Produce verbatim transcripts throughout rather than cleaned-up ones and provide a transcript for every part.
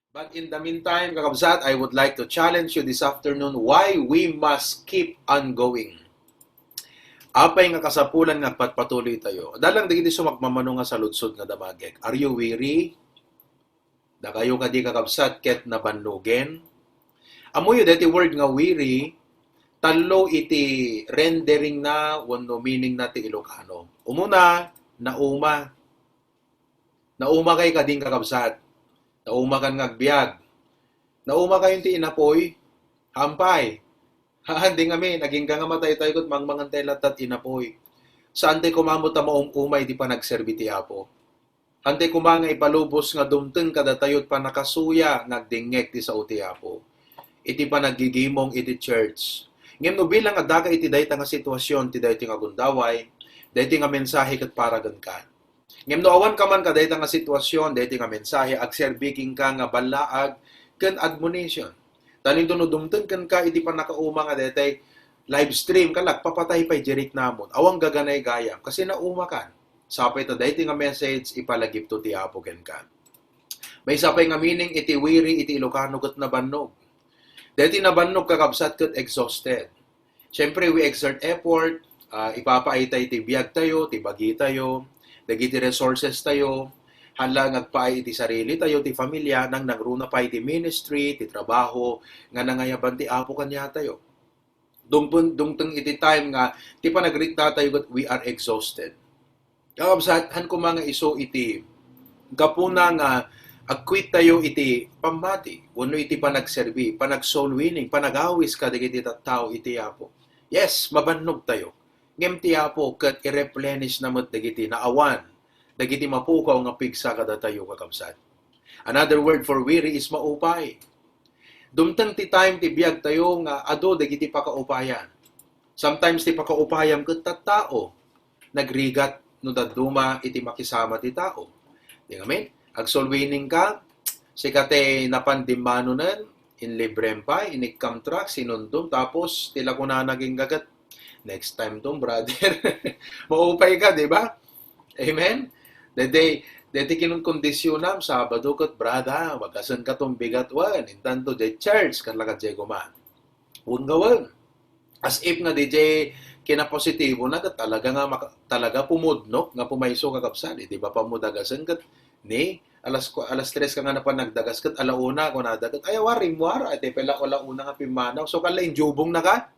But in the meantime, kakabsat, I would like to challenge you this afternoon why we must keep on going. Apay nga kasapulan nga agpatpatuloy tayo? Adda lang dagiti sumagmamano nga saludsod nga damagek. Are you weary? Dakayo kadi, kakabsat, ket nabannogen? Ammoyo daytoy word nga weary, tallo iti rendering na wenno meaning na ti Ilocano. Umuna, nauma. Nauma kay kadin, kakabsat? Nauma kan nga agbiag? Nauma kayon ti inapoy? Hampay. Haan, di ngamin, agingga nga mataytayo ket mangmangan tay latta ti inapoy. Saan tay kumamot ta maum-umay iti panagserbi ti Apo? Haan tay koma nga ipalubos nga dumteng kadatayo ti pannakasuya nga agdengngeg ti sao ti Apo iti panaggigimong iti church. Ngem no bilang adda ka iti dayta nga sitwasyon ti daytoy nga gundaway, daytoy nga mensahe ket para kenka. Ngem no awan ka man kadayta nga sitwasyon, daytoy nga mensahe agserbi kenka nga ballaag ken admonition. Talindon no dumteng kenka iti pannakauma nga daytay live stream, kalak, papatay pay di riknamon. Awan gaganay gayam, kasi nauma kan. Sapay ta daytoy nga message, ipalagipto ti Apo kenka. Maysa pay nga meaning iti weary iti Ilocano ket nabannog. Daytoy nabannog, kakabsat, ket exhausted. Siyempre, we exert effort, ah, ipapaay tayo ti biag tayo, ti bagi tayo, dagiti resources tayo, haan la nga agpaay iti sarili tayo, ti familia, nang nangruna pay ti ministry, ti trabaho, nga nangayaban ti Apo kaniatayo. Dungpun-, dungteng iti time nga ti panagrikna tayo ket we are exhausted. Kakabsat, haan koma nga isu iti gapuna nga agquit tayo iti pammati wenno iti panagserbi, panag-soul winning, panagawis kadagiti tattao iti Apo. Yes, mabannog tayo. Ngem ti Apo ket i-replenish na met dagiti naawan, dagiti mapukaw nga pigsa kadatayo, kakabsat. Another word for weary is maupay. Dumteng ti time ti biag tayo nga adu dagiti pakaupayan. Sometimes ti pakaupayam ket tattao. Nagrigat no dadduma iti makisama ti tao. Di ngamin, ag-soul winning ka, sika ti napan dimmanonen, inlibrem pay, inikkam truck, sinundom, tapos ti la kunana agingga ket, "Next time to, brother." Maupay ka, di ba? Amen? Daytoy, daytoy kinunkondisyonam, Sabado ket, "Brother, bagasen ka ton bigat wen, intanto diay church, ket la ka diay koma." Wen nga wen. As if nga diay kinapositibo na, ket talaga nga maka-, talaga pumudnok nga pumayso, kakabsat. Di ba, pamudagasen ket ni alas ku-, alas tres ka nga napan nagdagas ket ala una, kunada ket, "Ay, awa, rimmuar, ay, te pala, ala una nga pimmanaw." So, kala injubong na ka?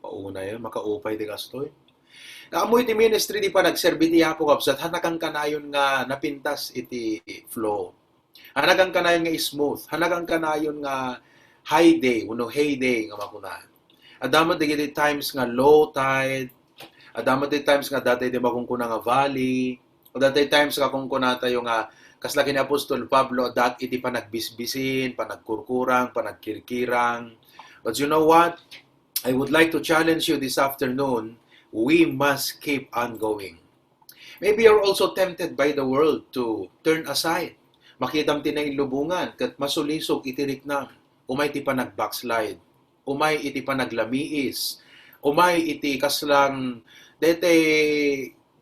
Mauna yun, makaupay ti kastoy. Ammo iti ministry, di panagserbi ti Apo, kabsat, haan nakankanayon nga napintas iti flow. Haan nakankanayon nga smooth. Haan nakankanayon nga high day, wenno heyday nga makuna. Adda met dagiti times nga low tide. Adda met dagiti times nga adda ti makunkuna nga valley. Adda ti times nga kunkuna tayo nga, kasla ken ni Apostol Pablo, adda iti panagbisbisin, panagkurkurang, panagkirkirang. But you know what? I would like to challenge you this afternoon. We must keep on going. Maybe you're also tempted by the world to turn aside. Makitam ti nailubongan ket masulisog iti riknam. Umay ti panagbackslide. Umay iti panaglamiis. Umay iti kaslang daytoy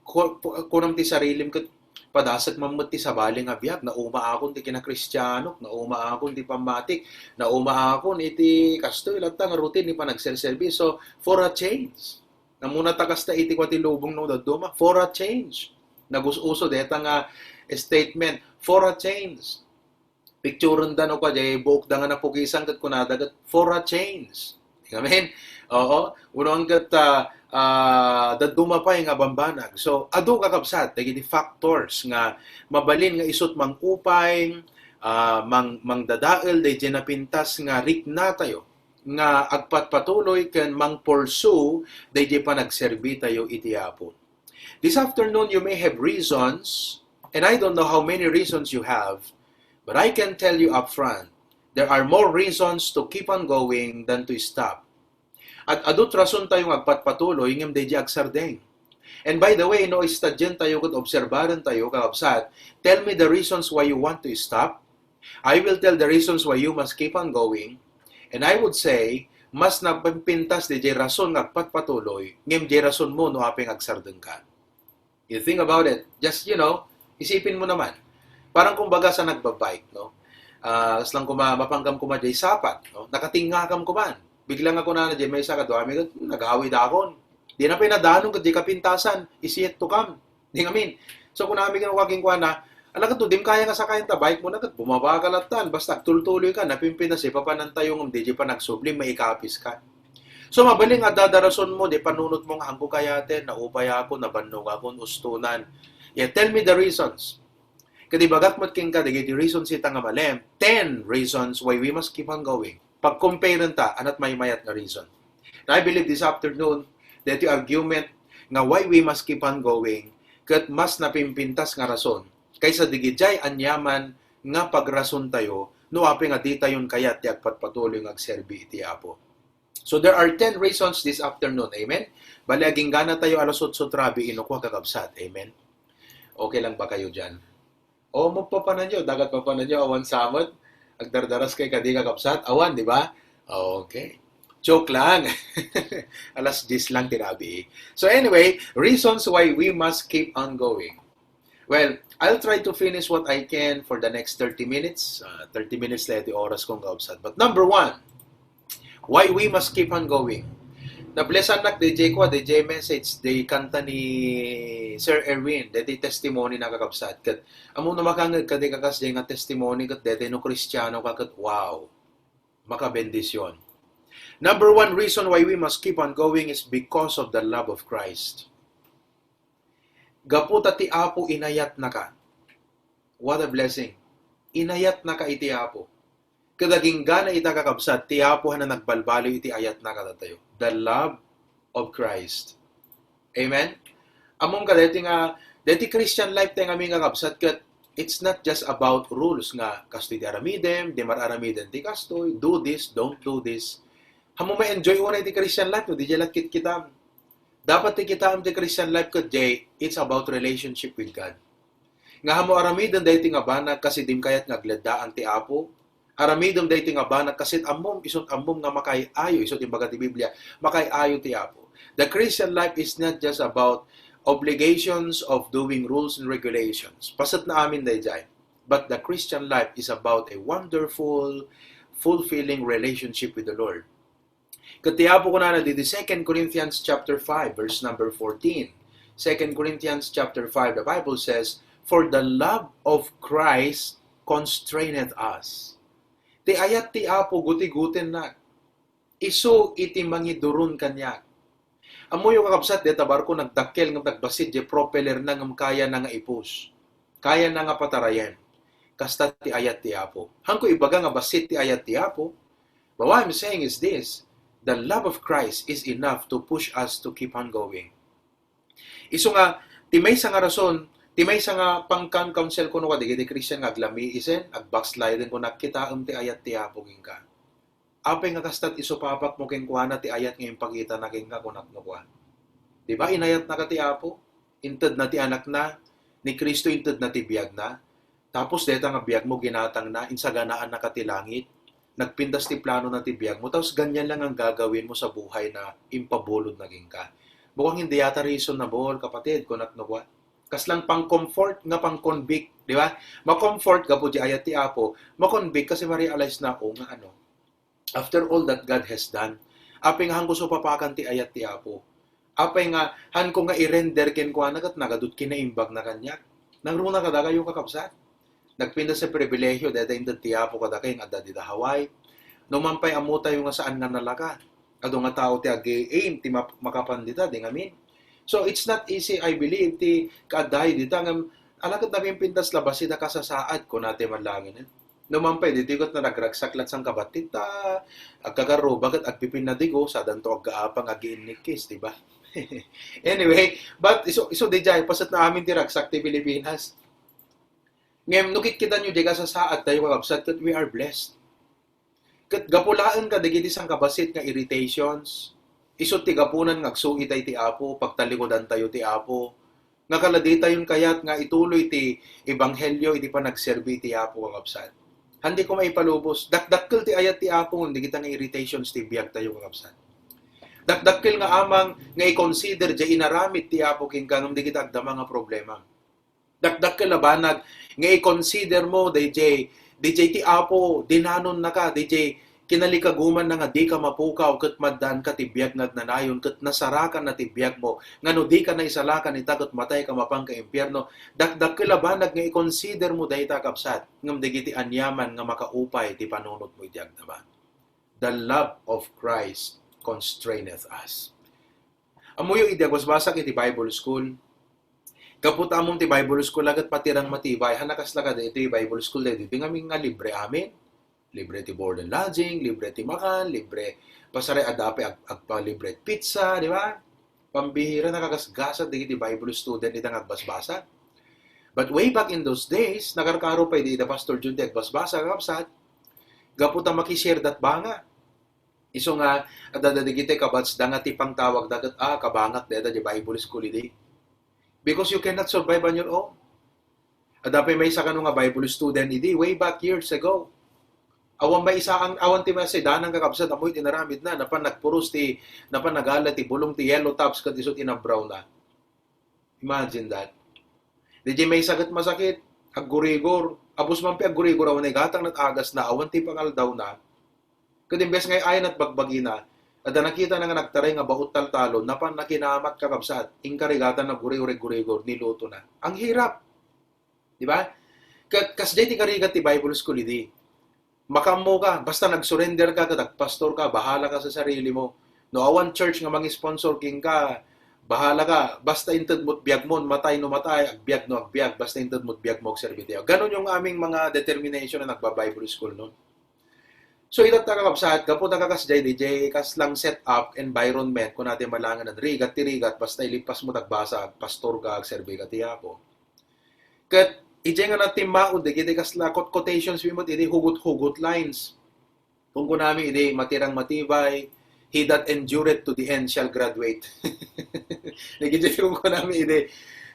ku-, ku-, kunam ti sarilim ket padasek man met ti sabali nga biag, nauma akon ti kinakristianok, nauma akon ti pammatik, nauma akon iti kastoy latta nga routine ni panagserserbi. So, for a change. Namuna ta kasta iti kua ti lubong no dadduma, "For a change." Nagus-uso deta nga statement, "For a change." Picturenda no kua, diay buokda nga napukisan ket kunada ket, "For a change." Amen? Oo. Uno ket, ah, ah, dadduma pay nga bambanag. So, adu, kakabsat, dagiti factors nga mabalin nga isut mangupay, ah, mang-, mangdadael daydiay napintas nga rikna tayo nga agpatpatuloy ken mangpursue daydiay panagserbi tayo iti Apo. This afternoon, you may have reasons, and I don't know how many reasons you have, but I can tell you upfront, there are more reasons to keep on going than to stop. At adu ti rason tayo nga agpatpatuloy ngem daydiay agsardeng. And by the way, no istudien tayo ket obserbaren tayo, kakabsat, tell me the reasons why you want to stop. I will tell the reasons why you must keep on going. And I would say, mas napintas daydiay rason nga agpatpatuloy, ngem diay rason mo no apay nga agsardeng ka. You think about it. Just, you know, isipin mo naman. Parang kumbaga sa nagbabike, no? Ah, kasla koma, mapanggam koma jay sapat, no? Nakatingngakam koma. Bigla nga kunana jay maysa kaduami ket, "Hmm, nagawidakon." Dina pay nadanon ket jay kapintasan, "Is yet to come." Di ngamin. So, kunami ken kuakingkuana, "Ala ket no, dim kaya nga sakayen ta bike mo na ket bumaba ka lattan, basta agtultuloy ka, napimpintas, ipapanantayo ngem di jay panagsubli, maikapis ka." So, mabalin nga adda rason mo, di panunot mo nga, "Haanko kayaten, naupay ako, nabannog ako, ustonan." Yeah, tell me the reasons. Ket ibagak met kenka dagiti reasons ita nga malem, ten reasons why we must keep on going. Pag-compare ta, anat maymayat nga reason. And I believe this afternoon, that your argument nga why we must keep on going, ket mas napimpintas nga rason, kaysa digijay aniaman nga pagrason tayo, no apay nga di tayon kayat ti agpatpatuloy nga agserbi iti Apo. So there are ten reasons this afternoon. Amen? Bali, aginggana tayo alas otso trabi, inukwa, kakabsat. Amen? Okay lang ba kayo dyan? O, magpapananyo, dagat papananyo, awan samet. Agdardaras kay kadi, kakabsat. Awan, di ba? Okay. Joke lang. Alas diyes lang ti rabii. So anyway, reasons why we must keep on going. Well, I'll try to finish what I can for the next thirty minutes. Ah, thirty minutes la ti oras ko, kakabsat. But number one, why we must keep on going. Nablesannak D J ko, D J message, di kanta ni Sir Erwin, deti testimony na, kakabsat. Ket, ammo no makangeg ka di kakas di nga testimony, ket deti no Kristiano ka, ket wow, makabendisyon. Number one reason why we must keep on going is because of the love of Christ. Gapu ta ti Apo inayatnaka. What a blessing. Inayatnaka iti Apo. Ket aginggana ita, kakabsat, ti Apo a nagbalbaliw iti ayatna kadatayo. The love of Christ. Amen? Ammom ka, deti nga, deti Christian life tayo ngamin, kakabsat, ket it's not just about rules nga kastoy ti aramidem, di mar-aramiden ti kastoy, do this, don't do this. Ammo, ma-enjoy unay ti Christian life no di jay la kitkitam. Dapat ti kitaem ti Christian life ket jay, it's about relationship with God. Nga ammo aramidem daytoy nga banag kas idi kayat nga agleddaan ti Apo. Aramidem daytoy nga banag kas idi ammom, isut' ammom nga makaay-ayo, isut' imbaga ti Biblia, makaay-ayo ti Apo. The Christian life is not just about obligations of doing rules and regulations. Paset na amin dayjay. But the Christian life is about a wonderful, fulfilling relationship with the Lord. Ket ti Apo kunana didi Second Corinthians chapter five, verse number fourteen. Second Corinthians chapter five, the Bible says, "For the love of Christ constraineth us." Ti ayat ti Apo gutigutennak. Isu iti mangiduron kaniak. Ammoyo, kakabsat, deta barko nagdakkel ngem nagbassit jay propellerna ngem kayana nga i-push. Kayana nga patarayen. Kasta ti ayat ti Apo. Haanko ibaga nga bassit ti ayat ti Apo. But what I'm saying is this, the love of Christ is enough to push us to keep on going. Isu nga, ti maysa nga rason, ti maysa nga pangkan-counsel kuno kadagiti Christian nga aglamiisen, agbacksliden, kunak, kitaem ti ayat ti Apo kenka. Apay nga kasta ti isupapakmo kenkuana ti ayat nga impakitana kenka, kunak no kua. Di ba, inayatnaka ti Apo? Intedna ti Anakna, ni Cristo intedna ti biagna. Tapos dayta nga biagmo, ginatangna, insaganaannaka ti langit. Nagpintas ti planona ti biagmo. Tapos ganyan lang ang gagawin mo sa buhay na impabulodna kenka. Bukang hindi yata reasonable, kapatid, kunak no kua. Kaslang pang-comfort nga pang-convict, di ba? Ma-comfort gapu di ayat ti Apo, ma-convict kasi ma-realize na, "O nga, ano, after all that God has done, apay nga haanko supapakan ti ayat ti Apo? Apay nga haanko nga i-render kenkuana ket nagadut kinaimbagna kaniak?" Nangruna kadakayo, kakabsat? Nagpintas a pribilehiyo dayta inted ti Apo kadakay nga adda dita Hawaii. No man pay ammotayo nga saan nga nalaka. Adu nga tao ti ag-aim ti map-, makapan dita, di ngamin. So, it's not easy, I believe, ti kaaddayo dita ngem, ala ket napimpintas la bassit a kasasaad, kuna ti manlangen. No man pay, ditoy ket naragragsak lat sangkabattit ta agkagarruba ket agpipinnadigo, sadanto aggaapang agiinnikkis, di ba? Anyway, but isu, isu di jay, paset na amin ti ragsak ti Pilipinas. Ngem no kitkitanyo di kasasaad tayo, kakabsat, ket we are blessed. Ket gapu laeng kadagiti sangkabassit nga irritations, isu ti gapunan nga agsuitayo ti Apo, pagtalikudantayo ti Apo, nga kaladitayon kayat nga ituloy ti ebanghelio iti panagserbi iti Apo, kakabsat. Haanko maipalubos, dakdakkel ti ayat ti Apo ngem dagita nga irritations ti biagtayo, kakabsat. Dakdakkel nga amang nga i-consider jay inaramid ti Apo kenka ngem dagita agdama nga problema. Dakdakkel a banag nga i-consider mo dayjay D J ti Apo, dinanonnaka, D J kinalikagumana nga dika mapukaw ket maddaanka ti biag nga agnanayon ket nasarakanna ti biagmo. Nga no dika naisalakan ita ket matayka mapanka impierno. Dakdakkel a banag nga i-consider mo dayta, kabsat, ngem dagiti aniaman nga makaupay ti panunotmo iti agdama. The love of Christ constraineth us. Ammoyo idi agbasbasak iti Bible school, gapu ta ammom ti Bible school a ket patirang matibay, haan a kasla kadi iti Bible school daydi ngamin nga libre amin. Libre ti board and lodging, libre ti makan, libre, pasaray adda pay ag-, agpalibre pizza, di ba? Pambihira, nakagasgasat dagiti Bible student ita nga agbasbasak. But way back in those days, nakarkaro pay di da Pastor Jun ti agbasbasak, kakabsat, gapu ta makishare dat banga. Isu nga, adda dagiti kabatsda nga ti pangtawagda ket, ah, kabangak dayta di Bible school idi. Because you cannot survive on your own. Adda pay maysa kano nga Bible student idi, way back years ago. Awan maysa ang, awan ti masidanan, kakabsat, ammoyo ti inaramidna, napan nagpuros ti, napan nagala ti bulong ti yellow tops ket isu ti inabraw na. Imagine that. Di di maysa ket masakit, aggurigor. Apus man pay aggurigor, awan igatang nat agasna, awan ti pangaldawna. Ket imbes nga ay-ayan nat bagbagina, adda nakitana nga nagtaray nga baut taltalon, napan nakinamat, kakabsat, inkarigatan na guri-, gurigor, nilutona. Ang hirap. Di ba? Ket kasdiay ti karigat ti Bible school idi. Makaammoka, basta nag-surrender ka ket agpastor ka, bahala ka sa sarili mo. No awan church nga mangisponsor kenka, bahala ka, basta inted mo't biag mo, matay no matay, agbiag no agbiag, basta inted mo't biag mo, agserbi ti Apo. Ganun yung aming mga determination na nagba-Bible school, no? So, ita, kakabsat, gapu ta kakasdiay, di jay kaslang set up, environment, kuna ti malangan, rigat ti rigat, basta ilipas mo, tagbasa, agpastor ka, agserbi ka ti Apo. Ket, ijay nga natimmaod, dagiti kasla quote-, quotations, wi met idi hugot-hugot lines. Kunkunami idi, matirang matibay, "He that endureth to the end shall graduate." Dagiti kunkunami idi.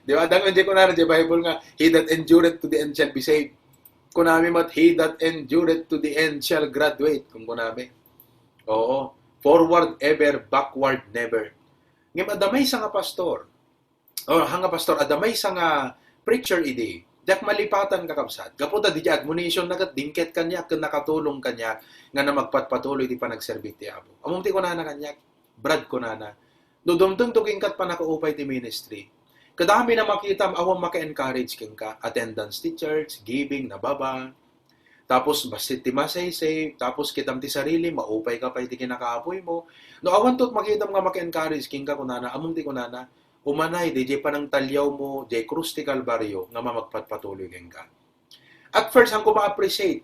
Di ba? Adda nga di kunana di Bible nga, "He that endureth to the end shall be saved." Kunami met, "He that endureth to the end shall graduate." Kunkunami. Oo. Forward ever, backward never. Ngem adda maysa nga pastor. Oh, haan nga pastor, adda maysa nga preacher idi. Diak malipatan, kakabsat. Gapu ta di admonition na ket dingket kaniak ken nakatulong kaniak nga na magpatpatuloy ti panagserbi ti Apo. Ammom ti kunana kaniak? Brad, kunana, no dumtengto kenka ti pannakaupay ti ministry, kadami na makitam awan maka-encourage kenka, attendance ti church, giving, nababa, tapos bassit ti masaysayaw, tapos kitam ti sarili, maupay ka pay ti kinakaapoymo. No awan tot makitam nga maka-encourage kenka, kunana, ammom ti kunana, umanay, di jay panangtaliawmo, jay krus ti Kalbario, nga mamagpatpatuloy kenka. At first, haanko ma-appreciate.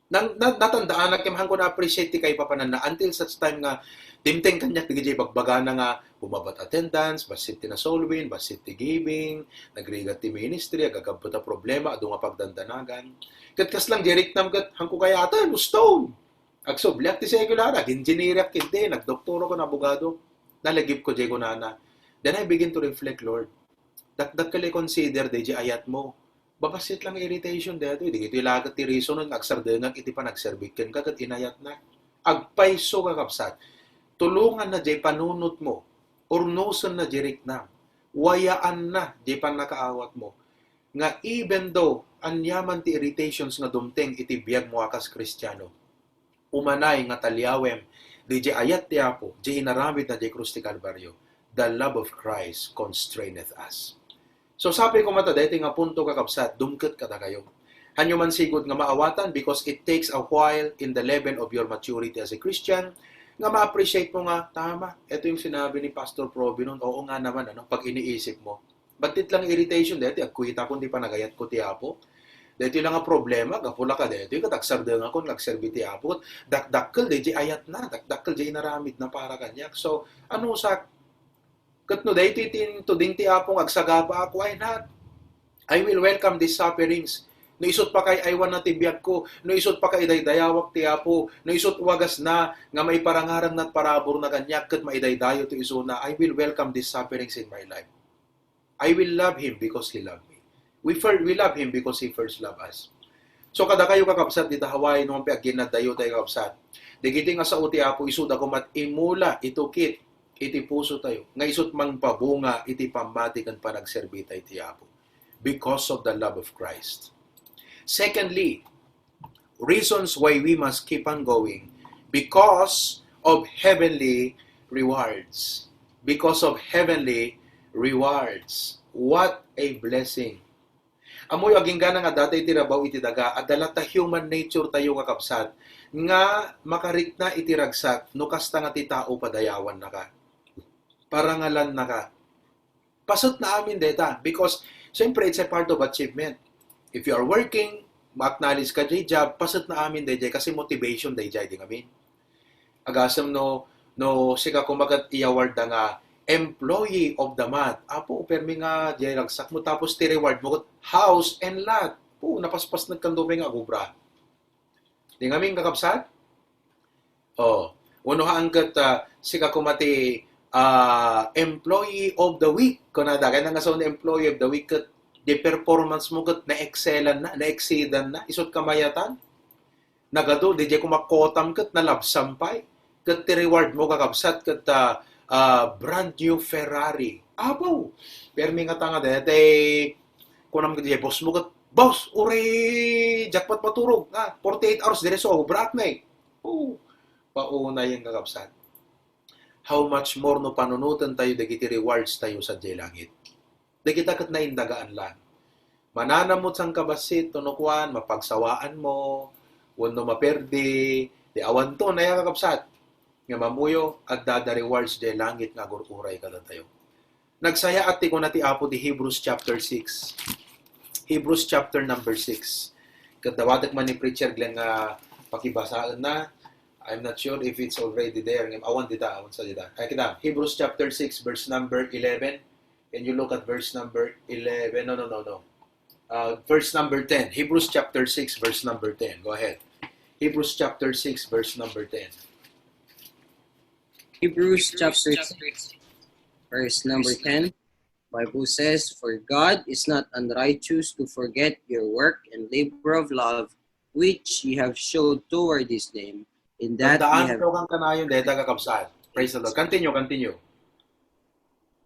Nang, na, natandaanak ket haanko na-appreciate ti kaipapananna until such time nga dimteng kaniak dagiti bagbagana nga umabat attendance, bassit ti nasolwin, bassit ti giving, nagrigat ti ministry, agagabbet a problema, adu nga pagdandanagan. Ket kaslang jeriknam ket haanko kayaten, no stone. Agsubliak ti secular, ag-engineerak ket di, nagdoktorako, abogado. Nalagipko jay kunana. Then I begin to reflect, Lord, dakdakkel i-consider di jay ayatmo. Babassit lang irritation daytoy, dagitoy laket ti reason nga agsardengak iti panagserbik kenka ket inayatnak. Agpayso, kakabsat, tulonganna jay panunotmo, urnosenna jay riknam, wayaanna jay pannakaawatmo, nga even though aniaman ti irritations nga dumteng iti biagmo a kas Kristiano, umanay nga taliawem di jay ayat ti Apo, jay inaramidna jay krus ti Kalbario. The love of Christ constraineth us. So, sapay koma ta daytoy nga punto, kakabsat, dumket kadakayo. Hanyo man sigud nga maawatan because it takes a while in the level of your maturity as a Christian nga ma-appreciate mo nga, "Tama, ito yung sinabi ni Pastor Proby noon. Oo nga naman, ano, pag iniisip mo." Bassit lang irritation, daytoy agkuitakon ti panagayatko ti Apo. Daytoy lang nga problema, gapu la kadaytoy, ket agsardengakon nga agserbi ti Apo. Dakdakkel dayjay ayatna, dakdakkel jay inaramidna para kaniak. So, anusak, ket no daytoy ti intuding ti Apo nga agsagabaak, why not? I will welcome these sufferings. No isut' pa kay aywanna ti biagko, no isut' pa kay idaydayawak ti Apo, no isut' wagasna nga maiparangarangna ti paraburna kaniak ket maidaydayaw ti isuna, I will welcome these sufferings in my life. I will love him because he loved me. We fir-, we love him because he first loved us. So, kadakayo, kakabsat, dita Hawaii, no man pay agginnaddayo tayo, kakabsat. Dagiti nga sao ti Apo, isuda koma ti imula, itukit iti puso tayo, nga isut' mangpabunga iti pammati ken panagserbi tayo ti Apo because of the love of Christ. Secondly, reasons why we must keep on going, because of heavenly rewards. Because of heavenly rewards. What a blessing. Ammoyo, aginggana nga adda tayo iti rabaw iti daga, adda latta human nature tayo, kakabsat, nga makarikna iti ragsak no kasta nga ti tao padayawannaka, parangalannaka. Paset na amin deta, because, siyempre, it's a part of achievement. If you are working, ma-acknowledge ka jay job, paset na amin dayjay, kasi motivation dayjay, di ngamin. Agasem no, no sika koma ket i-award da nga employee of the month. Apo, permi nga jay ragsak mo, tapos ti reward mo ket house and lot. Po, napaspas nagkando nga agubra. Di ngamin, kakabsat? Oh, uno haan ket, ah, sika koma ti, ah, employee of the week. Kunada, kaya nga sa employee of the week ket di performance mo ket na-excelan na, na-exceedan na, isut kamayatan. Nagadu, di jay kumakotam ket nalabsam pay. Ket ti reward mo, kakabsat, ket, ah, ah, brand new Ferrari. Abaw! Permi nga tanga dayta, kunam ket jay boss mo ket, "Boss, uray jackpot maturog, ah, forty-eight hours, dire so, obrak na eh." Oh, paunay ang kakabsat. How much more no panunoten tayo dagiti rewards tayo sa jay langit. Dagita ket naindagaan lang. Mananam mo sangkabassit, no kuan, mapagsawaan mo, wenno maperdi, di awanto, naya kakabsat. Nga mamuyo, adda da rewards jay langit nga agur-uray kadatayo. Nagsayaat ti kuna ti Apo ti Hebrews chapter six. Hebrews chapter number six. Ket dawatek man ni Preacher Glenn nga pakibasaen na. I'm not sure if it's already there. Ngem awan dita, awan sa dita. Ay, kita, Hebrews chapter six, verse number eleven. Can you look at verse number eleven? No, no, no, no. Uh, verse number ten. Hebrews chapter six, verse number ten. Go ahead. Hebrews chapter six, verse number ten. Hebrews chapter six, verse number ten. Bible says, "For God is not unrighteous to forget your work and labor of love, which ye have showed toward his name, in that ye Tandaan have, to kang kanayon, deta kakabsat. Praise the Lord. Continue, continue.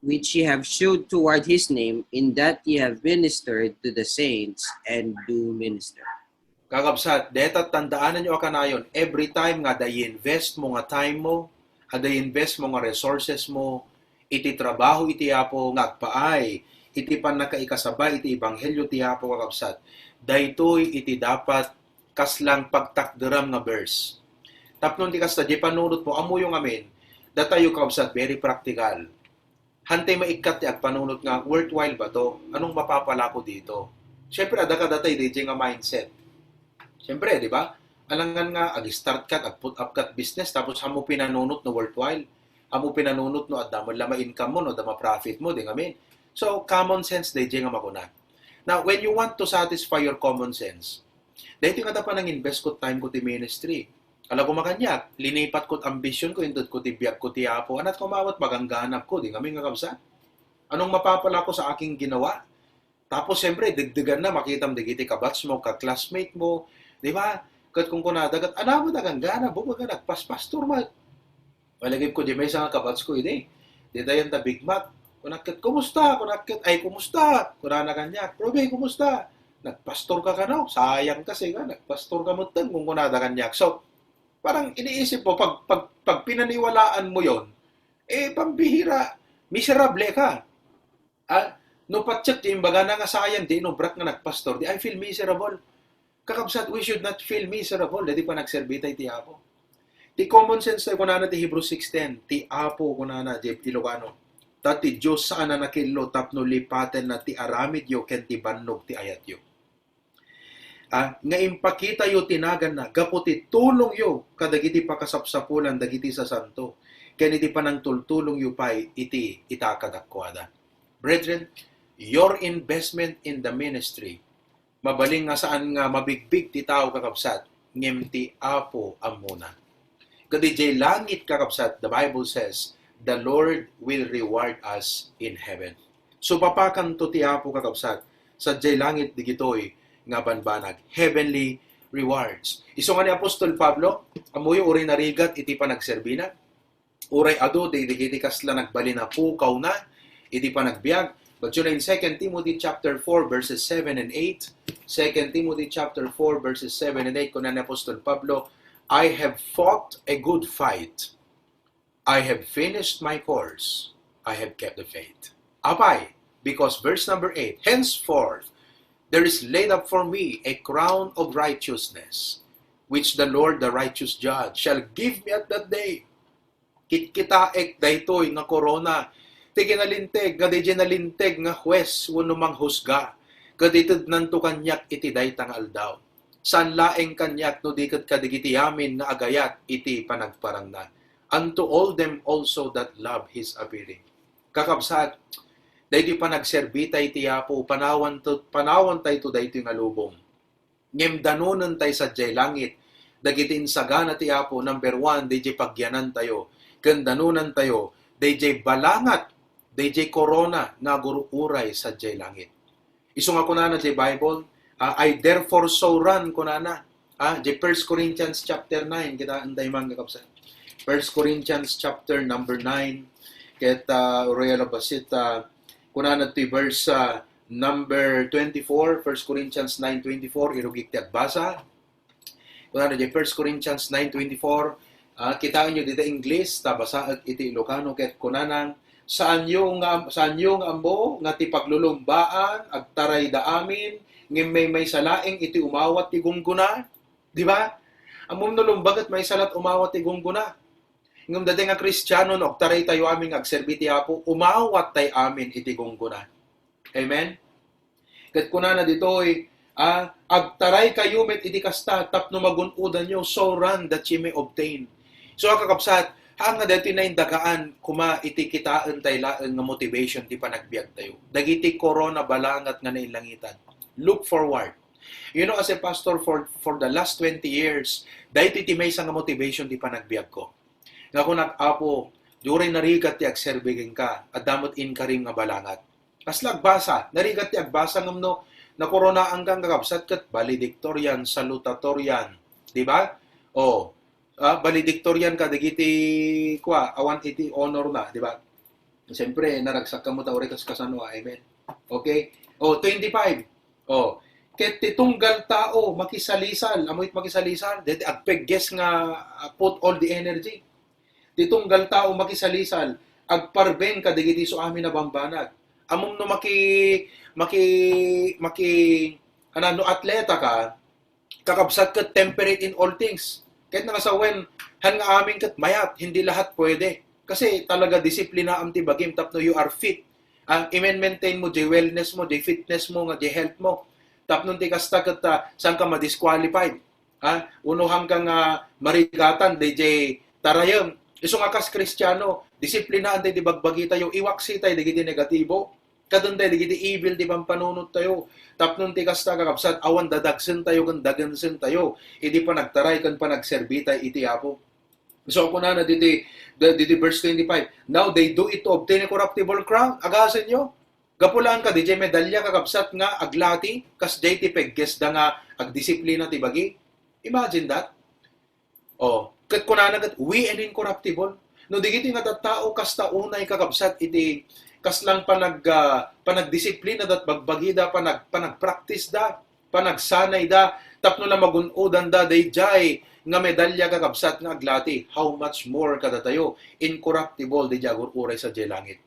which ye have showed toward his name, in that ye have ministered to the saints and do minister." Kakabsat, deta tandaanan nyo a kanayon, every time nga adda i-invest mo nga time mo, adda i-invest mo nga resources mo, iti trabaho iti Apo nga agpaay, iti pannakaikasaba iti ebanghelio ti Apo, kakabsat, daytoy iti dapat kaslang pagtakderam nga verse. Tapno ti kasta, di panunot mo, ammoyo ngamin, datayo, kakabsat, very practical. Hantay maikkat ti agpanunot nga, "Worthwhile ba to? Anong mapapala ko dito?" Siyempre, adda kadatay, D J, nga mindset. Siyempre, di ba? Alangan nga, ag-start ka, ag-put up ka business, tapos amo pinanunot no worthwhile. Amo pinanunot no adda man la ma-income mo, no adda ma-profit mo, di ngamin. So, common sense, D J, nga makuna. Now, when you want to satisfy your common sense, dahito nga ta panang-invest ko time ko ti ministry. Ala ko makaniak, linipat ko ambition ko, inted ko ti biag ko ti Apo. Anat ko mawat magangganap ko, di ngamin nga kabsat. Anong mapapala ko sa aking ginawa? Tapos, siyempre, dagdagan na, makitam dagiti kabatch mo, ka-classmate mo, di ba? Ket kung kunada, ket, "Anamo, naganggana, bubaga, nagpaspastor man." Malagip ko, di may isang kabatch ko, idi. Di tayo ta Big Mac. Kunakit, "Kumusta?" Kunakit, "Ay, kumusta?" Kunana kaniak, "Probe, kumusta? Nagpastor ka kano? Sayang kasi nga, nagpastor ka mo ten," kung kunada kaniak. So, parang iniisip mo, pag, pag, pag pinaniwalaan mo yon, eh, pambihira, miserable ka. Ah, no, patsek, di imbaga na nga sayang, di inubrak nga nagpastor, di I feel miserable. Kakabsat, we should not feel miserable, dadi pa nagserbi tayo ti Apo. Ti common sense tayo, kunana ti Hebrews six ten, ti Apo, kunana, di Ilocano, ta ti Diyos saan a nakillo tapno lipatenna ti aramidyo ken ti bannog ti ayatyo. Ah, nga impakitayo ti naganna gapu ti tulongyo kadagiti pakasapsapulan dagiti sasanto, ken iti panangtultulongyo pay iti ita kadakuada. Brethren, your investment in the ministry, mabalin nga saan nga mabigbig ti tao, kakabsat, ngem ti Apo ammona. Ket idiay langit, kakabsat, the Bible says, "The Lord will reward us in heaven." So, papakanto ti Apo, kakabsat, sadiay langit digitoy nga banbanag, heavenly rewards. Isu nga ni Apostol Pablo, ammoyo, uray narigat iti panagserbina, uray adu ti, dagiti kasla nagbalin a pukawna iti panagbiag. But you know, in Second Timothy chapter four, verses seven and eight, Second Timothy chapter four, verses seven and eight, kuna ni Apostol Pablo, "I have fought a good fight. I have finished my course. I have kept the faith." Apay, because verse number eight, "Henceforth there is laid up for me a crown of righteousness, which the Lord, the righteous judge, shall give me at that day." Kitkitaek daytoy nga korona ti kinalinteg nga diay nalinteg nga hues wenno manghusga, ket itednanto kaniak iti dayta nga aldaw. Saan laeng kaniak no di ket kadagiti amin nga agayat iti panagparangna. "Unto all them also that love his appearing." Kakabsat, daytoy panagserbita iti Apo, panawan to, panawantayto daytoy nga lubong. Ngem danonentay sadiay langit dagiti insagana ti Apo, number one, daydiay pagyanantayo, ken danonantayo daydiay balangat, daydiay korona nga agur-uray sadiay langit. Isu nga kunana diay Bible, ah, "I therefore so run," kunana. Ah, diay First Corinthians chapter nine, kitaentay man, kakabsat. First Corinthians chapter number nine, ket, ah, Royal Abasit, ah, kunana ti verse, ah, number twenty-four, First Corinthians nine twenty-four, irugik ti agbasa. Kunana diay First Corinthians nine twenty-four, ah, kitaenyo dita Ingles, ta basaek iti Ilocano, ket kunana, "Saanyo nga, saanyo nga ammo nga ti paglulumbaan, agtarayda amin, ngem maymaysa laeng iti umawat ti gunggona?" Di ba? Ammom no lumbaget maysa la't umawat ti gunggona. Ngem dayta nga Kristiano, no agtaraytayo amin nga agserbi ti Apo, umawattay amin iti gunggona. Amen? Ket kunana ditoy, ah, "Agtaraykayo met iti kasta tapno magun-odanyo, so run that ye may obtain." So, a kakabsat, haan nga daytoy naindagaan koma iti kitaentay laeng nga motivation ti panagbiagtayo. Dagiti korona balangat nga nainlangitan. Look forward. You know, as a pastor for, for the last twenty years, daytoy ti maysa nga motivation ti panagbiagko. Nga kunak, "Apo, uray narigat ti agserbi kenka, adda met inkarim nga balangat." Kasla agbasa, narigat ti agbasa ngem no nakoronaanka nga kakabsat ket valedictorian, salutatorian, di ba? O, ah, valedictorian kadagiti kua, awan iti honor na, di ba? Siyempre, naragsakka met ta uray kas-, kasano, amen. Okay? O, twenty-five. O, ket ti tunggal tao makisalisal, ammo iti makisalisal, daytoy agpegges nga, ah, put all the energy. Ti tunggal tao makisalisal, agparben kadagiti isu amin a bambanag. Ammom no maki-, maki-, maki-, ana, no atleta ka, kakabsat ket temperate in all things. Ket nangasawen, haan nga amin ket mayat, hindi lahat pwede. Kasi talaga disiplinaam ti bagim tapno you are fit. Ang i-maintain mo, diay wellness mo, diay fitness mo, nga diay health mo. Tapno ti kasta ket, ah, saan ka ma-disqualified. Ha? Uno hanggang, ah, marigatan, daydiay tarayem. Isu nga kas Kristiano, disiplinaantay ti bagbagitayo, iwaksitay dagiti negatibo. Kadentay dagiti evil ti pampanunottayo. Tapno ti kasta, kakabsat, awan dadagsentayo ken dagensentayo idi panagtaray ken panagserbitay iti Apo. So, kunana diti, the, diti verse twenty-five, "Now they do it to obtain a corruptible crown." Agasenyo, gapu laeng kadi diay medalya, kakabsat, nga aglati, kas diay ti peggesda nga agdisiplina ti bagi. Imagine that. O, ket kunana ket, "We an incorruptible." No, dagiti nga tattao, kasta unay, kakabsat, iti kaslang panag-, ah, panagdisiplinada, bagbagida, panag-, panagpraktisda, panagsanayda, tapno la magun-odanda daydiay nga medalya, kakabsat, nga aglati. How much more kadatayo, incorruptible, daydiay agur-uray sadiay langit.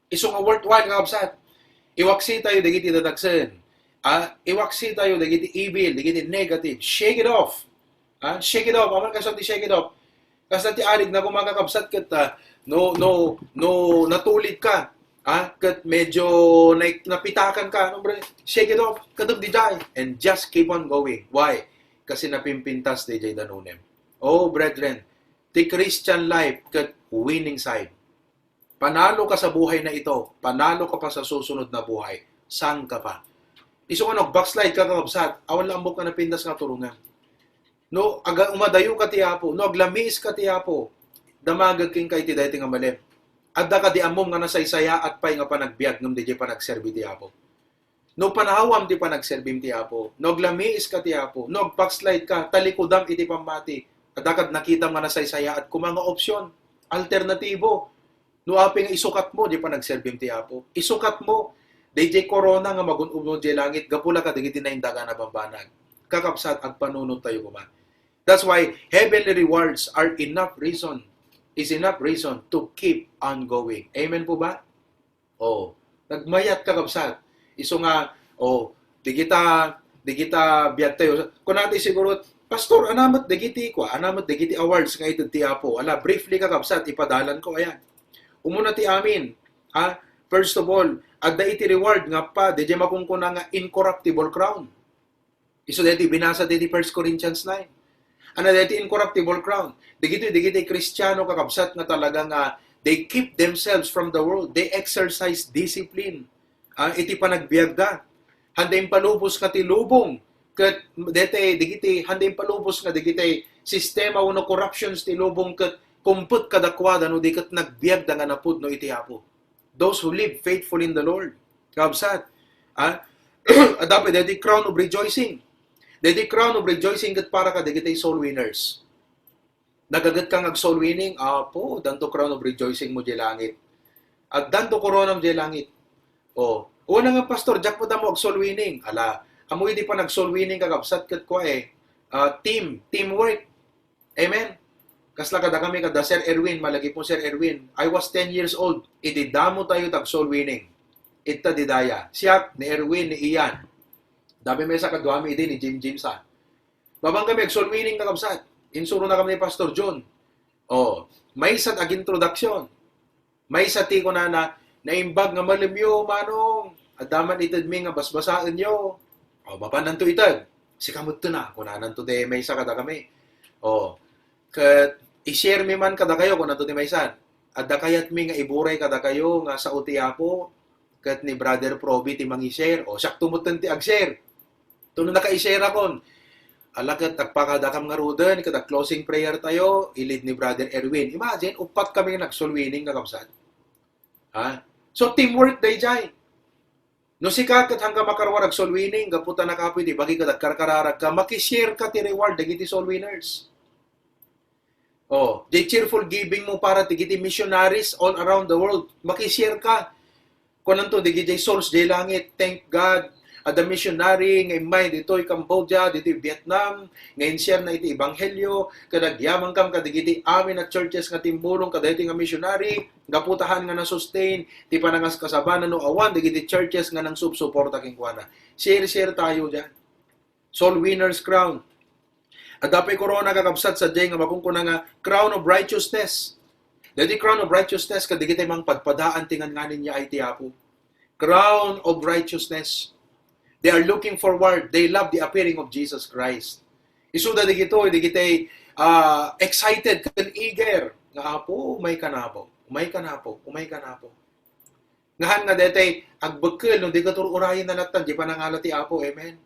Isu nga worthwhile, kakabsat. Iwaksitayo dagiti dadagsen. Ah, iwaksitayo dagiti evil, dagiti negative. Shake it off. Ah, shake it off. Awan kasano ti shake it off. Kasta ti arig na koma, kakabsat, ket, ah, no, no, no, natulidka. Ah, ket medyo na-, napitakanka. No, bre, shake it off. Kadagdiay. And just keep on going. Why? Kasi napimpintas daydiay danunem. Oh, brethren, ti Christian life ket winning side. Panalo ka sa buhay na ito, panalo ka pa sa susunod na buhay. Saan ka pa? Isu nga no ag-backslide ka, kakabsat, awan la ammok nga napintas nga aturongen. No aga-, umadayo ka ti Apo, no aglamiis ka ti Apo, damagek kenka iti daytoy nga malem. Adda kadi ammom nga nasaysayaat pay nga panagbiag ngem daydiay panagserbi ti Apo. No panawam ti panagserbim ti Apo, no aglamiis ka ti Apo, no ag-backslide ka, talikudam iti pammati, adda kad nakitam nga nasaysayaat koma nga opsyon, alternatibo. No apay nga isukatmo diay panagserbim ti Apo, isukatmo Dayjay korona nga magun-unod jay langit, gapu la kadagiti naindagan a bambanag. Kakabsat, agpanunot tayo koma. That's why heavenly rewards are enough reason, is enough reason to keep on going. Amen po ba? Oh, nagmayat, kakabsat. Isu nga, oh, di kita, di kita biag tayo. Kunana ti siguro, "Pastor, ania met dagiti, kua, ania met dagiti awards nga ited ti Apo?" Ala, briefly, kakabsat, ipadalan ko, ayan. Umuna ti amin, ha? First of all, adda iti reward nga pa, dayjay makunkuna nga incorruptible crown. Isu daytoy binasa daytoy First Corinthians nine. Ania daytoy incorruptible crown? Dagitoy, dagitoy Kristiano, kakabsat, nga talaga nga they keep themselves from the world. They exercise discipline, ah, iti panagbiagda. Handa impalubos nga ti lubong ket daytoy, dagiti, handa impalubos nga dagitoy sistema wenno corruptions ti lubong ket kumpet kadakuada no di ket nagbiagda nga napudno iti Apo. Those who live faithful in the Lord. Kabsat, ha? Adda pay daytoy crown of rejoicing. Daytoy crown of rejoicing ket para kadagiti soul winners. Nagaget ka nga ag-soul winning, Apo, addanto crown of rejoicing mo jay langit. Addanto koronam jay langit. Oh, una nga, "Pastor, diak met ammo ag-soul winning." Ala, ammo idi panag-soul winning, kakabsat, ket kua, eh, ah, team, teamwork. Amen? Kasla kadakami kada Sir Erwin, malagipmo Sir Erwin. I was ten years old. Idi damo tayo tag-soul winning. Itta didaya. Siak, ni Erwin, ni Ian. Adda pay maysa kaduami idi ni Jim Jim sa. Babaen kami ag-soul winning, kakabsat. Insurona kami ni Pastor John. Oh, maysa ti ag-introduction. Maysa ti kunana, "Naimbag nga malemyo, Manong. Adda man itedmi nga basbasaenyo." O, mapananto ited. "Sika metten a," kunananto ti maysa kadakami. O, ket, "I-share mi man kadakayo," kunanto ti maysa. "Adda kayatmi nga iburay kadakayo nga sao ti Apo, ket ni Brother Proby ti mangi-share." O, siakto metten ti ag-share. Tapno naka-i-share akon. Ala ket agpakadakam ngaruden ket ag-closing prayer tayo, i-lead ni Brother Erwin. Imagine, uppat kami nga nag-soul winning, kakabsat. Ha? So, teamwork dayjay. No sika ket haanka makaruar ag-soul winning, gapu ta nakapoy ti bagi ket agkarkararagka, maki-share ka ti reward dagiti soul winners. Oh, jay cheerful giving mo para dagiti missionaries all around the world, maki-share ka. Kunanto, dagiti souls jay langit, "Thank God, adda missionary nga immay ditoy Cambodia, ditoy Vietnam, nga in-share na iti ebanghelio, ket agyamankam kadagiti amin a churches nga timmulong kadaytoy nga missionary, gapu ta haan nga na-sustain ti panangaskasabana no awan dagiti churches nga nangsubsuporta kenkuana." Share-share tayo diyan. Soul Winners Crown. Adda pay korona, kakabsat, sadiay nga makunkuna nga Crown of Righteousness. Daytoy Crown of Righteousness, kadagiti mangpadpadaan ti ngan-nganin nga ay ti Apo. Crown of Righteousness. They are looking forward. They love the appearing of Jesus Christ. Isuda dagitoy, dagiti, ah, excited ken eager nga, "Apo, umayka, Apo. Umayka, Apo. Umayka, Apo." Nga haan nga daytoy agbekkel no di ket ur-urayenna latta diay panangala ti Apo. Amen.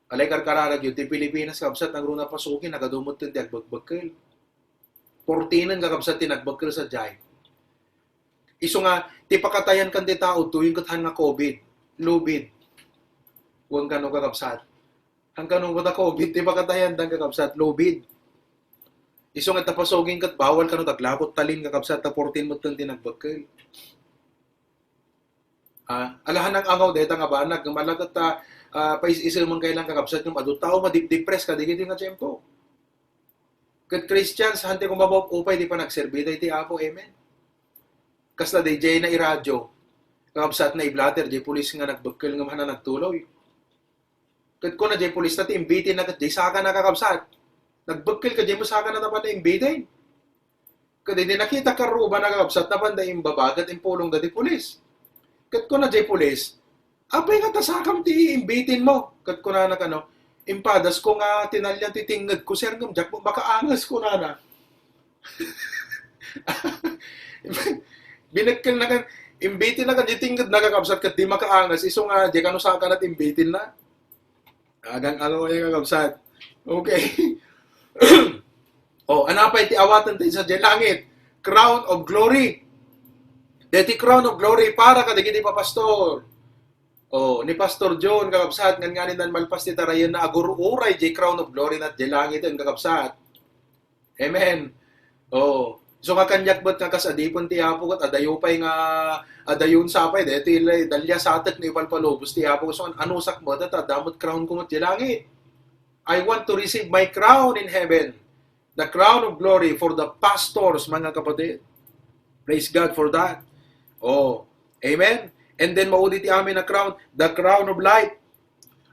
Alay karkararagyo, ti Pilipinas, kabsat, nagruno pasoken, nagadu met ti agbekbekkel. Fourteen, kakabsat, ti nagbekkel sadiay. Isu nga, ti pakatayan kan ti tao, tuyon ket haan nga COVID. Lubid. Wen kano, kakabsat. Haan kano ta COVID, ti pakatayan dan, kakabsat, lubid. Isu nga, ta pasoken ket bawal kano taglabot talin, kakabsat, ta fourteen metten ti nagbekkel. Ah, ala haan nga angaw dayta nga banag, nga malaket ta, ah, pais-isemen kay lang, kakabsat, nga adu tao nga dip-depress kadagiti nga tiempo. Ket Christians, haan ti kumabaw upay ti panagserbi daytoy Apo, amen. Kasla dayjay nairadyo, kakabsat, naiblatter jay pulis nga nagbekkel ngem haan a nagtuloy. Ket kuna jay pulis ta ti imbitin na ket jay saka na, kakabsat. Nagbekkel ket jay mo saka na tapno imbitin. Ket idi nakita karruba na, kakabsat, napan da imbaba ket impulong da ti pulis. Ket kuna jay pulis, "Apay nga ta sakam ti imbitin mo?" Ket kuna na kano, "Impadas ko nga tinalian ti tinged ko, sir, ngem diak makaanges," kuna na. Binekkel na kan, imbitin na kan, di tinged na, kakabsat, ket di makaanges. Isu nga, di kano saka na ti imbitin na. Agang aloy, kakabsat. Okay. Oh, ania pay ti awaten tayo sa langit? Crown of glory. Deti crown of glory para kadagiti papastor. Oh, ni Pastor John, kakabsat, ngan nganin nan malpas ti tarayen na agur-uray di crown of glory na di langit, kakabsat. Amen. Oh, So nga kaniak met nga kas adipen ti Apo, ket adayo pay nga, adayon sa pay, deti lay, dalya satek no ipalpalubos ti Apo. So, an-, anusak met, ta adda met crown ko met di langit. I want to receive my crown in heaven. The crown of glory for the pastors, mga kapatid. Praise God for that. Oh, amen. And then, maudi ti amin a crown, the crown of life.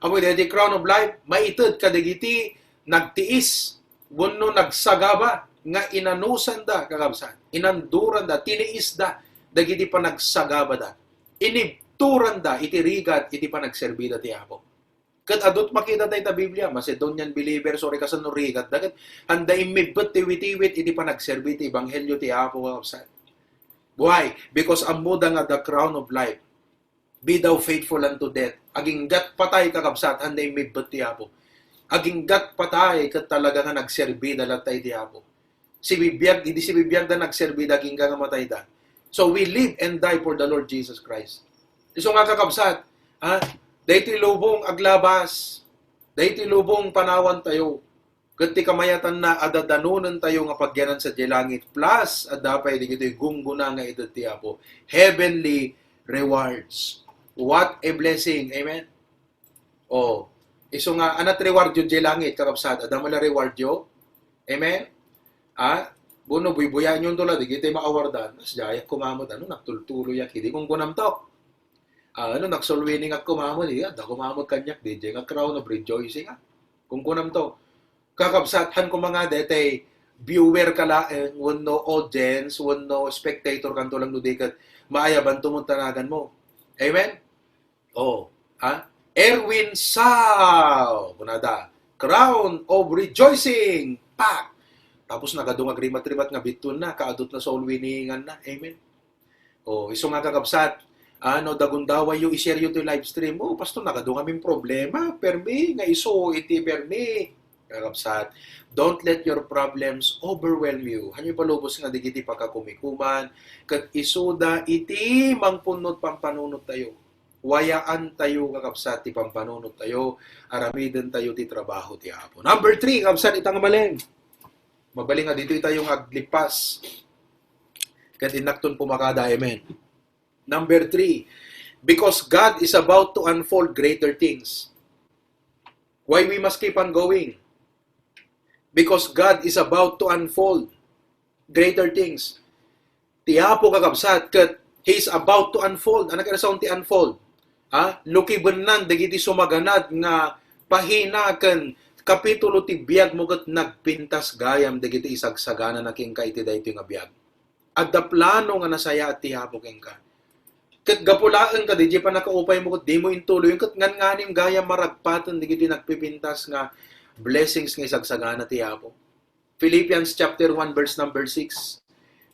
Apo, daydi crown of life, maited kadagiti nagtiis wenno nagsagaba nga inanusanda, kakabsat. Inanduranda, tiniisda dagiti panagsagabada. Inibturanda iti rigat iti panagserbida ti Apo. Ket adut makita tayo ta Biblia, Macedonian believers, or kasano rigat, daket handa immibbet ti witiwit iti panagserbi ti ebanghelio ti Apo, kakabsat. Why? Because ammoda nga the crown of life. Be thou faithful unto death. Aginggat patay, kakabsat, handa immibbet ti Apo. Aginggat patay ket talaga nga nagserbi da latta iti Apo. Sibibiag, idi sibibiag da nagserbi da agingga nga matay da. So we live and die for the Lord Jesus Christ. Isu nga, kakabsat, ha? Daytoy lubong aglabas, daytoy lubong panawan tayo. Ket ti kamayatanna, adda danonentayo nga pagyanan sadiay langit, plus adda pay dagitoy gunggona nga ited ti Apo. Heavenly rewards. What a blessing. Amen? Oh, isu nga, anat reward yo diay langit, kakabsat? Adda met la reward yo? Amen? Ha? Buno, buybuyaen yo to la, dagitoy maawardan. Sadiayak koma met, ano, nagtultuloyak, idi kunkunam to. Ah, ano, nagsoul winning ak koma met, iya, adda koma met kaniak, diay nga crown of rejoicing, ah. Kunkunam to. Kakabsat, han koma nga, daytay viewer ka laeng, wenno audience, wenno spectator kanto lang no di ket maayaban to met ta naganmo. Amen? Oh, ha? Erwin Sao, kunada, crown of rejoicing. Pak! Tapos nagadu nga agrimat-rimat nga bittuenna, kaadutna soul winninganna. Amen. Oh, isu nga, kakabsat, ano, dagundawayyo, i-share yo toy live stream. Oh, pastor, nagadu ngamin problema. Permi nga isu iti permi. Kakabsat, don't let your problems overwhelm you. Hanyo ipalubos nga dagiti pakakumikuman, ket isuda iti mangpunno pampanunottayo. Wayaan tayo, kakabsat, ti pampanunottayo, aramiden tayo ti trabaho ti Apo. Number three, kabsat, ita nga malem. Mabalin nga ditoy tayo nga aglipas. Ket innakton pumakada, amen. Number three, because God is about to unfold greater things. Why we must keep on going? Because God is about to unfold greater things. Ti Apo, kakabsat, ket He is about to unfold. Ano kaya sound ti unfold? Ha? Lukibennan dagiti sumaganad nga pahina ken kapitulo ti biagmo ket nagpintas gayam dagiti isagsagana na kenka iti daytoy nga biag. Adda plano nga nasayaat ti Apo kenka. Ket gapu laeng kadi, diay pannakaupaymo ket dimo intuloyen, ket ngan-nganim gayam maragpaten dagiti nagpipintas nga blessings nga isagsagana ti Apo. Philippians chapter one, verse number six.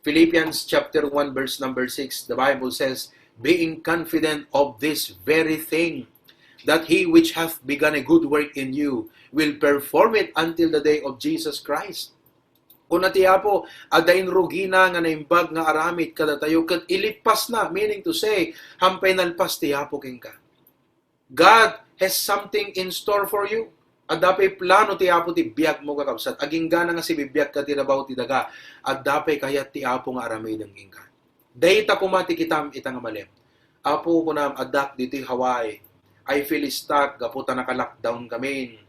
Philippians chapter one, verse number six, the Bible says, "Being confident of this very thing, that he which hath begun a good work in you will perform it until the day of Jesus Christ." Kuna ti Apo, adda inrugina nga naimbag nga aramid kadatayo, ket ilippasna, meaning to say, hampay nalpas ti Apo kenka. God has something in store for you. Adda pay plano ti Apo ti biagmo, kakabsat. Aginggana nga sibibiag ka ti rabaw ti daga, adda pay kayat ti Apo nga aramiden kenka. Dayta koma ti kitam ita nga malem. Apo, kunam, addak ditoy Hawaii. I feel stuck gapu ta naka-lockdown kami.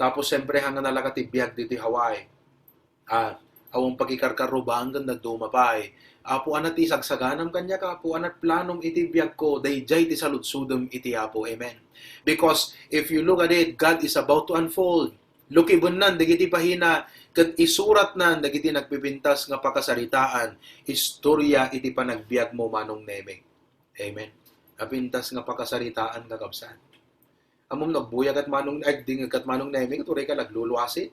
Tapos, siyempre, hanggang nalaka ti biag ditoy Hawaii. Ah, awan pakikarkarrubaen ken dadduma pay. Apo, anat ti sagsaganam kaniak, Apo, anat planom iti biagko, daydiay ti saludsodem iti Apo. Amen. Because if you look at it, God is about to unfold. Lukibennan dagiti pahina ket isuratnan dagiti nagpipintas nga pakasaritaan, istorya iti panagbiagmo, Manong Neme. Amen. Napintas nga pakasaritaan, kakabsat. Ammom no agbuya kat Manong, ay, dingeg kat Manong Neme, ket uray ka nagluluasi.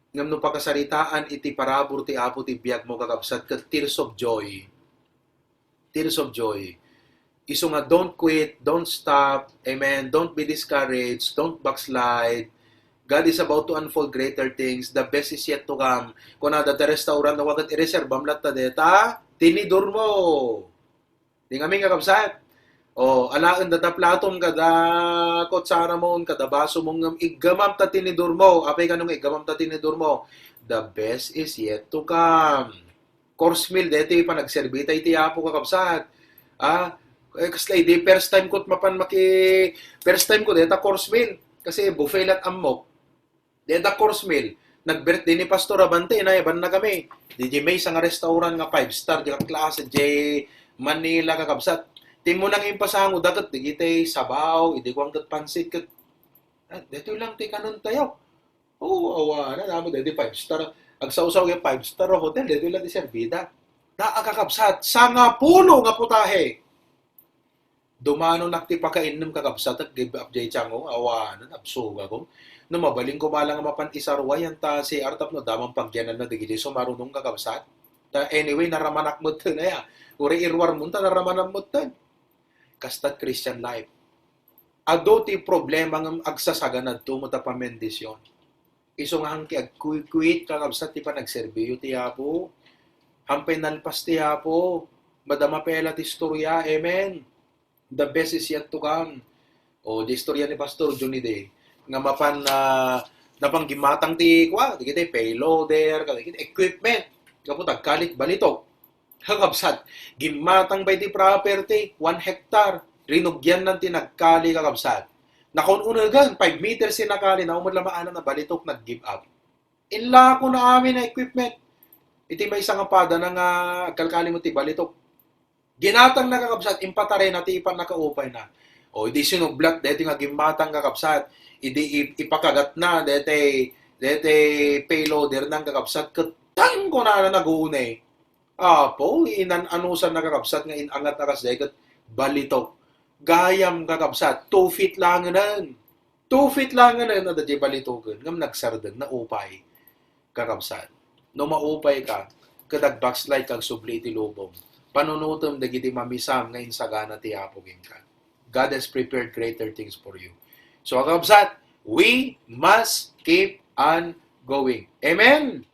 Ngem no pakasaritaan iti parabur ti Apo ti biagmo, kakabsat, ket tears of joy. Tears of joy. Isu nga, don't quit, don't stop, amen, don't be discouraged, don't backslide. God is about to unfold greater things. The best is yet to come. Kunada ti restaurant, no, ket ireserbam latta deta tinidormo. Di ngamin, kakabsat. O, alaen data platom, kada kutsaramon, kada basomon, ngem iggamam ta tinidormo. Apay kano nga iggamam ta tinidormo? The best is yet to come. Course meal, daytoy panagserbi tayo ti Apo, kakabsat. Ah, eh, kasla idi first time ko mapan maki-, first time ko dayta course meal. Kasi buffet la't ammok. Dayta course meal. Nag-birthday ni Pastor Abante, nayaban na kami. Di, di maysa nga restaurant nga five star, di klase, di Manila, kakabsat. Timmunang impasango, daket, di kitay sabaw, idi kuwan ket pansit, ket, ah, daytoy lang ti kanon tayo. Oo, awanan, amo, daydi five star. Agsawsaw nga five star a hotel, daydi lang ti serbida. Da, a kakabsat, sangapulo nga putahe. Dumanonak ti pakainnem, kakabsat, ket give up jay tiango, awanan, absugakon. No mabalin ko mala nga mapan isarwa yan ta C R tapno daman pagyananna dagiti sumarunong, kakabsat. Ta anyway, naramanak metten aya. Uray iruar mon ta naramanak metten. Kastat Christian life. Adu ti problema ngem agsasaganadto met a pamendisyon. Isu nga hangki agkuykuit, kakabsat, ti panagserbiyo ti Apo. Hampay nalpas ti Apo. Madama pay la ti istorya. Amen. The best is yet to come. O, di istorya ni Pastor Johnny Day. Nga mapan, ah, napan gimmatang ti, kwa, di kita payloader, kadagiti equipment. Gapu ta agkali ti balitok. Kakabsat, gimmatang pay ti property, one hectare. Rinugiannan ti nagkali, kakabsat. Nakun-unegan, five meters ti nakali, naumod la maanan a balitok, nag-give up. Inlako na amin a equipment. Iti maysa nga padana nga agkalkali met ti balitok. Ginatangna, kakabsat, impatarayna ti ipan nakaupayna. O, idi sinublat, deti nga gimmatang, kakabsat, idi i-, ipakagatna, deti, deti payloader nang, kakabsat, ket tang kunana nagunay. Apo, inan-anusan na, kakabsat, nga inangat a kas dayket balitok. Gayam, kakabsat, two feet langenen. Two feet langenen, adda di balitoken, ngem nagsardeng, naupay, kakabsat. No maupay ka, ket agbackslide ka agsubli iti lubong, panunotem dagiti mamisam nga insagana ti Apo kenka. God has prepared greater things for you. So, kakabsat, we must keep on going. Amen?